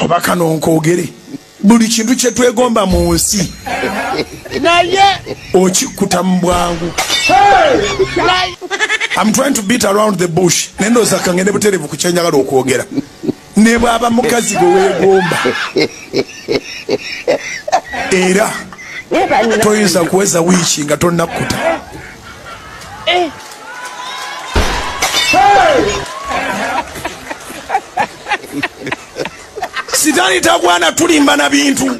Oba kano nkoogere, buli kintu kye twegomba mu nsi naye okikuta mu bwangu. I'm trying to beat around the bush. Nendowooza kangende butereevu ku kyenjagala okwogera. Ne bw'aba mukazi gwe weegomba, era toyinza kuweza wiiki nga tonnakkuta. Sitaani tagwana tulimba na bintu.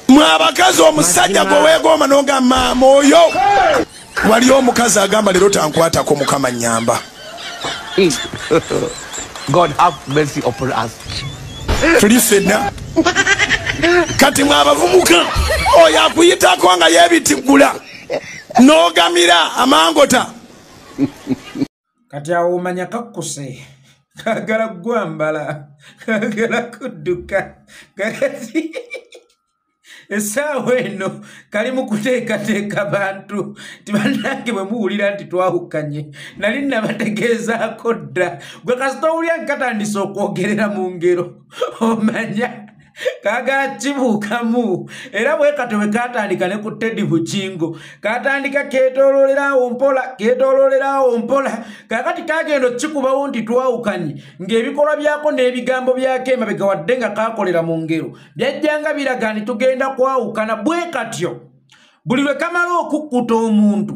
Mwe abakazi, omusajja gwe weegomba n'ogamba maama oyo, waliyo omukazi agamba leero tankwatako, Mukama nnyamba. God have mercy upon us. Tuli ffenna. Kati mwe abavubuka, oyo akuyitako nga yeebitigula n'ogamira amangota. Kati awo omanya kakkuse, kagala gwambala, kagala kudduka. Kakati essaawa eno kali mu kuteekateeka bantu ti bannange bwe muwulira nti twawukanye, nali nabategeezaako dda. Gwe kasita owulira nkatandise okwogerera mu ngero, omanya kaagala kibuukamu. Era bwe katyo bwe katandika ne ku Teddy Bugingo, katandika keetooloolerawo mpola, keetooloolerawo mpola. Kaakati kagenda okikubawo nti twawukanye, ng'ebikolwa byako n'ebigambo byako emabega, wadde nga kakolera mu ngero, byajjanga biraga nti tugenda kwawukana. Bwe katyo buli lwe kamala okukkuta omuntu,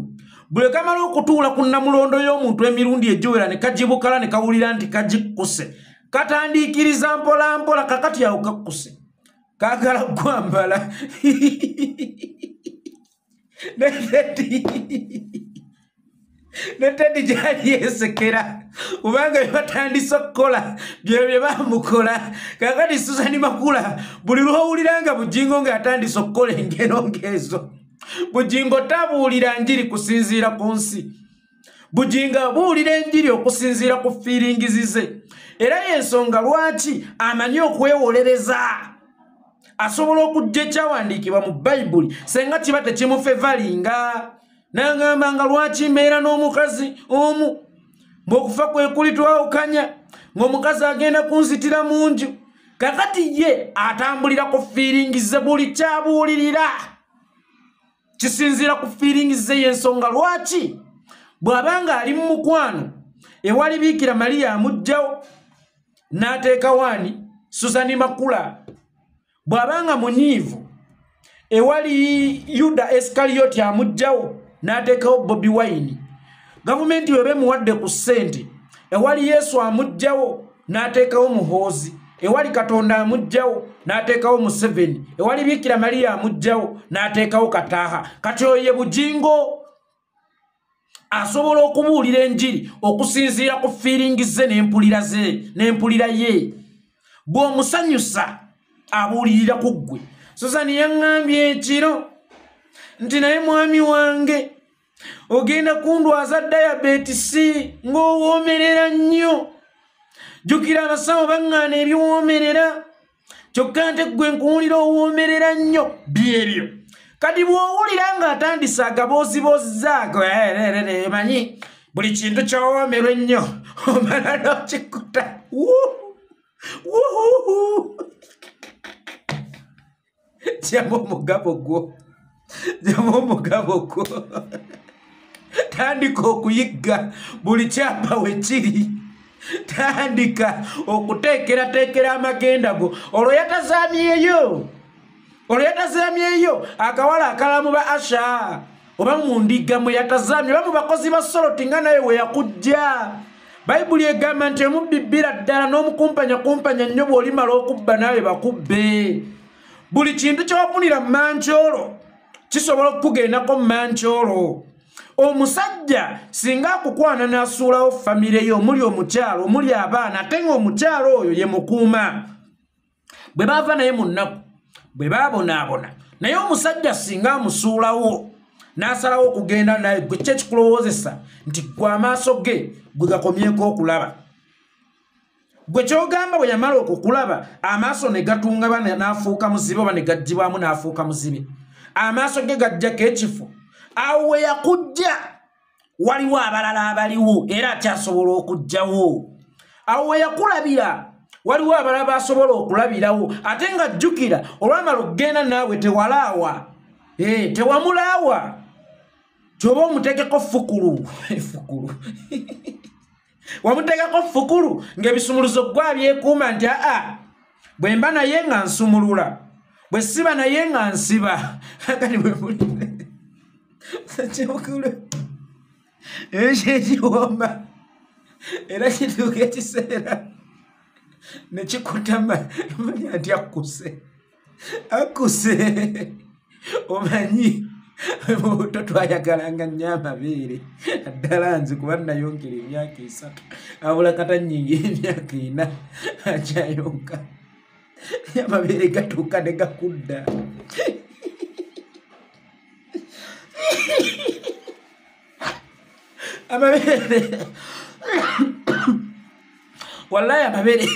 buli lwe kamala okutuula ku nnamulondo y'omuntu emirundi egiwera ne kagibukala ne kawulira nti kagikkuse, katandiikiriza mpola mpola. Kakati awo kakkuse, kaagala gwambala. Ne Teddy gyali yeesekera kubanga bye batandise okukola bye bye bamukola. Kakati Susan Makula, buli lw'owulira nga Bugingo ng'atandise okukola engero ng'ezo, Bugingo tabuulira njiri kusinziira ku nsi. Bugingo abuulira enjiri okusinziira ku feelings ze. Era y'ensonga lwaki amanyi okwewolereza. Asobola okujja ekyawandiikibwa mu Bayibuli senga kiba tekimufevalinga, n'agamba nga lwaki mbeera n'omukazi omu, bw'okufa kwe kuli twawukanya, ng'omukazi agenda kunzitira mu nju. Kakati ye atambulira ku feelings ze, buli kyabuulirira kisinziira ku feelings ze. Y'ensonga lwaki bw'abanga ali mu mukwano ewali Biikira Mariya amuggyawo n'ateekawo ani? Susan Makula. Bw'abanga munyiivu ewali Yuda Esikaliyoti amuggyawo n'ateekawo Bobi Wine. Gavumenti bw'eba emuwadde ku ssente, ewali Yesu amuggyawo n'ateekawo Muhoozi. Ewali Katonda amuggyawo n'ateekawo Museveni. Ewali Biikira Mariya amuggyawo n'ateekawo Kataaha. Kati oyo ye Bugingo, asobola okubuulira enjiri okusinziira ku feelings ze n'empulira ze n'empulira ye. Bw'omusanyusa abuulirira ku ggwe. Susan yaŋŋambye ekiro nti naye mwami wange ogenda kundwaza diabetes ng'owoomerera nnyo. Jjukira abasawo baŋŋaana ebiwoomerera, kyokka nte ggwe nkuwulira owoomerera nnyo. Byebyo. Kati bw'owulira ng'atandise agabooziboozi ago, manyi buli kintu ky'owoomerwa ennyo omala n'okikuta. Wuhuhu, jamu omugabo gwo, jamu omugabo gwo, tandika okuyigga buli kyapa we kiri, tandika okuteekerateekera amagenda go. Olwo yatazaamyeyo, olwo yatazaamyeyo akawala akalamu ba Asha oba mu ndiga mwe yatazaamye oba mu bakozi ba Soloti nga naye we yakujja. Bayibuli egamba nti omubbi bbira ddala n'omukumpanya kumpanya nnyo, bw'olimala okubba naawe bakubbe. Buli kintu ky'ofunira mmankyolo kisobola okukugendako mmankyolo. Omusajja singa akukwana n'asuulawo famire ye omuli omukyalo omuli abaana, ate ng'omukyalo oyo ye mukuuma, bwe baava naye mu nnaku, bwe baabonaabona naye, omusajja singa amusuulawo n'asalawo okugenda naye, gwe ki ekikulowoozesa nti gwe amaaso ge gwe gakomyeko okulaba? Gwe kyogamba bwe yamala okukulaba amaaso ne gatungaba n'afuuka muzibe, oba ne gaggyibwamu n'afuuka muzibe, amaaso ge gajjako ekifo awo we yakujja. Waliwo abalala abaliwo era akyasobola okujjawo. Awo we yakulabira waliwo abalala basobola okulabirawo, ate nga jjukira olwamala okugenda naawe tewalaawa, tewamulaawa, kyoba omuteekeko fukulu fukulu wamuteekako fukulu ng'ebisumuluzo gwabyekuuma nti aa bwe mba naye nga nsumulula, bwe siba naye nga nsiba. Kati bwe muli kyekulu ekyo ekiwoma era kituuka ekiseera ne kikutama manya nti akkuse akkuse. Omanyi buto twayagalanga nnyo amabeere, ddala nze kuba nnayonkera emyaka 3 abula kata nnyingi emyaka 4 akyayonka, amabeere gatuuka ne gakudda. Amabeere wallahi amabeere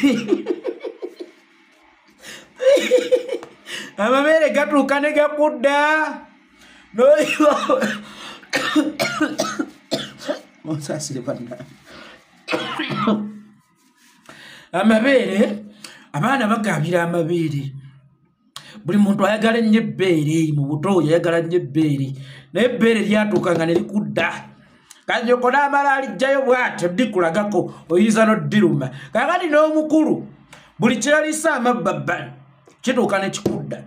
amabeere gatuuka ne gakudda. Munsasire bannange. Amabeere, abaana bagabira amabeere. Buli muntu ayagala nnyo ebbeere, mu buto yayagala nnyo ebbeere, naye ebbeere lyatuuka nga ne likudda. Kanjoko n'amala alijjayo bw'atyo ddikulagako oyinza n'oddiruma. Kaakati n'omukulu buli kyeyaliisa amabbabbani kituuka ne kikudda.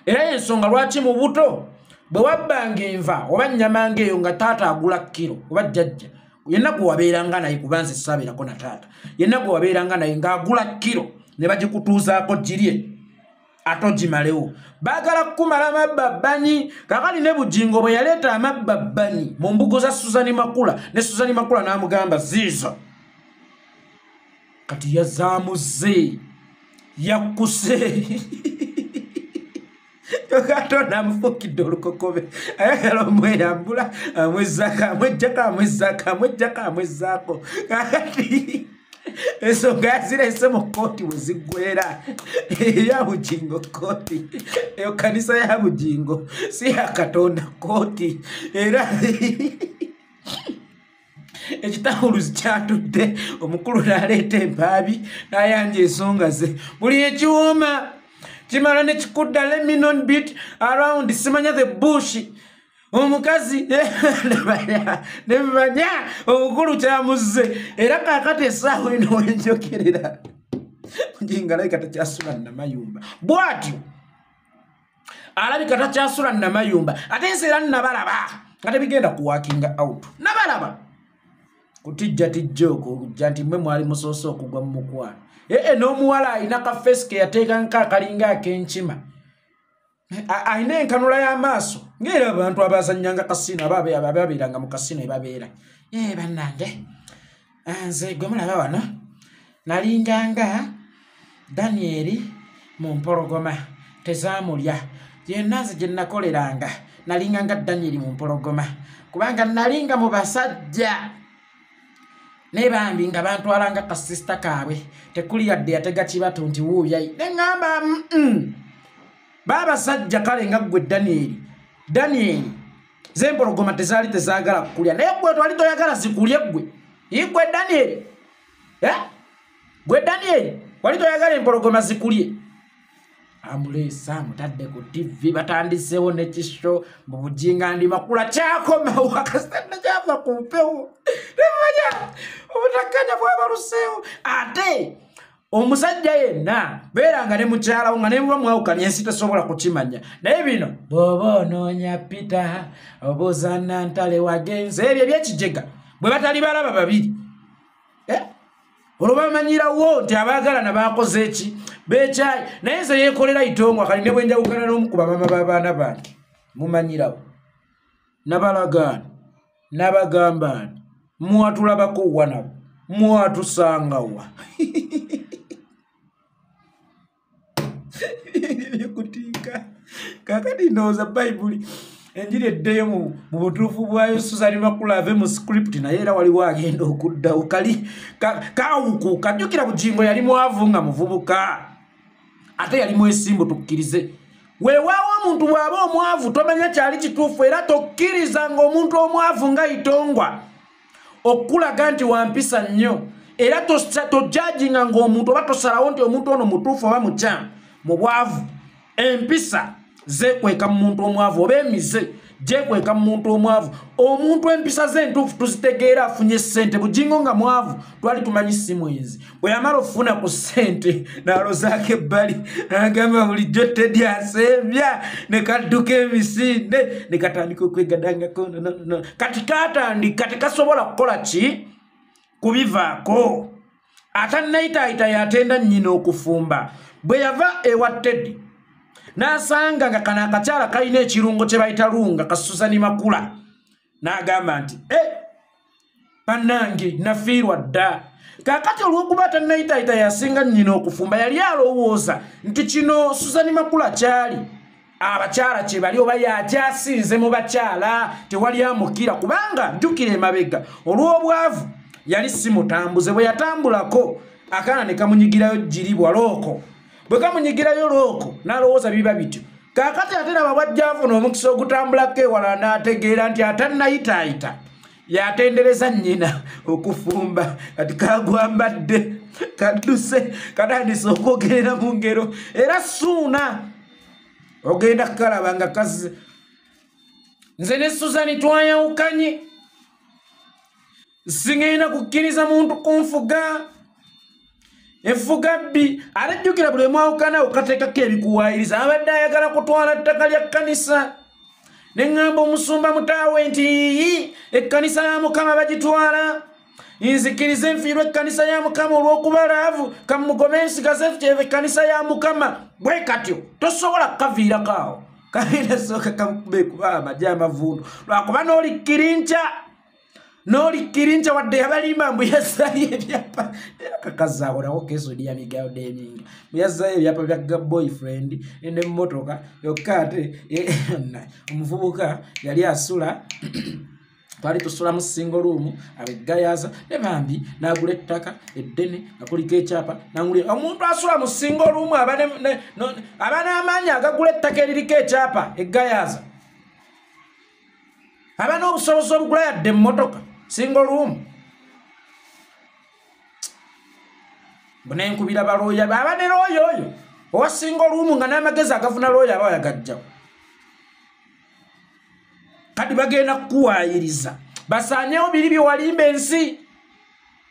Era y'ensonga lwaki mu buto bwe wabbanga enva oba nnyama ng'eyo nga taata agula kiro oba jjajja yenna gwe wabeeranga naye, kuba nze saabeerako na taata, yenna gwe wabeeranga naye ng'agula kiro ne bagikutuuzaako girye ate ogimalewo. Baagala kukumala amabbabbanyi. Kaakati ne Bugingo bwe yaleeta amabbabbanyi mu mbugo za Suzani Makula, ne Suzani Makula n'amugamba ziizo. Kati yazaamuze, yakkuse. Katonda amufuukidde olukokobe, ayagala omweyambula, amwezzaako, amweggyako, amwezzaako, amweggyako, amwezzaako. Kaakati ensonga yazirese mu kkooti we ziggweera. Eya Bugingo kkooti, eyo kkanisa ya Bugingo si ya Katonda kkooti. Era ekitawuluzi kyatudde, omukulu n'aleeta empaabi n'ayanja ensonga ze. Buli ekiwooma kimala ne kikudda. Let me not beat around simanya the bush. Omukazi nemanya omukulu kyamuzze. Era kaakati essaawa eno wenjokerera Bugingo alabika takyasula Namayumba bw'atyo, alabika takyasula Namayumba. Ate nsi era nabalaba nga tebigenda kuwakinga out, nabalaba kutijja tijja okwo okujja nti mmwe mwali musoose okugwa mu mukwano. N'omuwala alina kafeesi ke yateeka nka akalinga ak'enkima, alina enkanula y'amaaso ng'era abantu abazannyanga kasino ababeeranga mu kasino ebabeera. Bannange nze gwe mulaba wano nalinganga Danieri mu mpologoma tezaamulya. Yenna nze gye nakoleranga nalinganga Danieri mu mpologoma, kubanga nalinga mu basajja naye bambi nga bantwalanga kasisita kaabwe tekuli yadde yatega kibatu nti wuuyayi. Ne ŋŋamba baabasajja kale nga ggwe Danieri, Danieri z'empologoma tezaali tezaagala kukulya, naye ggwe twali toyagala zikulye ggwe. Ggwe Danieri, gwe Danieri wali toyagala empologoma zikulye. Amuleesa amutadde ku TV, batandiseewo n'ekisho mu Bugingo ndi Makula kyakomawo akasita kyava ku mpewo. Nemanya obutakkanya bwabaluseewo. Ate omusajja yenna beeranga ne mukyalawo nga ne muba mwawukanye ensi tesobola kukimanya. Naye bino bw'oba onoonya Peter obuuza Nantale wagenze, ebyo ebyekijega bwe batali balaba babiri. Olwo bamanyirawo nti abaagalana baakoze eki beekyayi. Naye nze yeekolera itongwa kali ne bwe njawukana n'omu ku bamama b'abaana bange mumanyirawo, nabalagaana nabagambaani mwatulabako wa nabo mwatusangawa. Ebyokutinka kaakati ndowooza Bayibuli enjiri eddeyo mu butuufu bwayo. Suzani Makula ave mu script, naye era waliwo agenda okuddawo kali kawukuuka. Jjukira Bugingo yali mwavu nga muvubuka, ate yali mwesimbu tukkirize. Weewaawo omuntu bw'aba omwavu tomanya kyali kituufu, era tokkiriza ng'omuntu omwavu nga Itongwa okulaga nti wampisa nnyo, era tojajinga ng'omuntu oba tosalawo nti omuntu ono mutuufu oba mukyamu. Mu bwavu empisa zeekweka mu muntu omwavu, oba emize gyekweka mu muntu omwavu. Omuntu empisa ze entuufu tuzitegeera afunye ssente. Bujingo nga mwavu twali tumanyi si mwenzi, bwe yamala okufuna ku ssente n'alozaako ebbali n'agamba bulijjo Teddy asembya, ne kadduka emisinde ne katandika okwegadangako. Kati katandika tekasobola kukola ki kubivaako. Atannayitaayita yatenda nnyina okufumba. Bwe yava ewa Teddy n'asanga nga kano akakyala kalina ekirungo kye bayita lunga ka Susani Makula, n'agamba nti bannange nafiirwa dda. Kaakati olw'okuba tannayitaayita yasinga nnyina okufumba, yali alowooza nti kino Susani Makula kyali abakyala kye bali oba yakyasinze mu bakyala, tewali amukira, kubanga jjukira emabega olw'obwavu yali si mutambuze. Bwe yatambulako akaana ne kamunyigirayo giribwa looko, bwe kamunyigirayo looko n'alowooza biba bityo. Kaakati ate laba bw'ajja afuna omukisa ogutambulako ewalala n'ategeera nti atannayitaayita yatendereza nnyina okufumba. Kati kagwambadde kadduse katandise okwogerera mu ngero, era Suuna ogenda kukalaba nga kazi. Nze ne Susani twayawukanye, singenda kukkiriza muntu kunfuga enfuga bbi. Ate jjukira buli mwawukana okateekako ebikuwaayiriza. Abadde ayagala kutwala ttaka lya kkanisa, ne ŋŋamba omusumba mutaawe nti iyi ekkanisa ya Mukama bagitwala, nzikirize nfiirwa ekkanisa ya Mukama olw'okuba laavu, kamugome ensigaze ekkanisa ya Mukama. Bwe katyo tosobola kukaviirako awo, kagenda sooka kamukube kuba amagye amavundu, lwakuba n'olikkirinca n'olikkirinca wadde yabalimba mbu yazzayo ebyapa. Kakazaawo kesodi yamigawo deminga mbu yazzayo ebyapa bya boyfriend n'emmotoka yokka. Ate omuvubuka yali asula, twali tusula mu single room abegayaza ne bambi n'agula ettaka eddene nga kuliko ekyapa nangula. Omuntu asula mu single room aba n'amaanyi agagula ettaka eririko ekyapa eggayaza, aba n'obusobozi obugula yadde emmotoka single room. Bunenkubira balooya aba ne looya oyo owa single room nga n'amagezi agafuna looya aba yagajjawo. Kati bagenda kukuwaayiriza basaanyewo biri bye walimba ensi,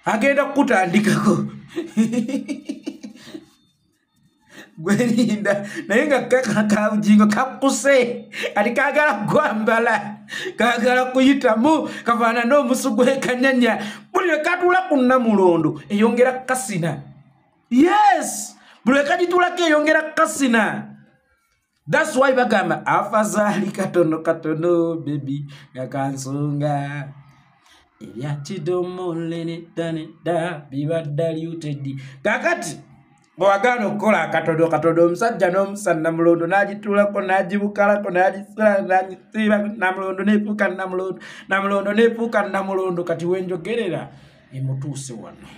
agenda kukutandikako gwerinda naye nga kabujingo kakuse kati kaagala kwambala, kaagala kuyitamu, kafaanana n'omusu gw'ekanyanya. Buli lwe katuula ku Nnamulondo eyongera kasina. Yes, buli lwe kagituulako eyongera kasina. That's why bagamba afazaali katono katono bebi nga kansonga ebya kidomole nedda nedda biba diluted. Kaakati bw'agaana okukola akatono katono, omusajja n'omusa Nnamulondo n'agituulako n'agibukalako n'agisula n'agisiiba, Nnamulondo n'efuuka Nnamulondo, Nnamulondo n'efuuka Nnamulondo. Kati wenjogerera emutuuse wano.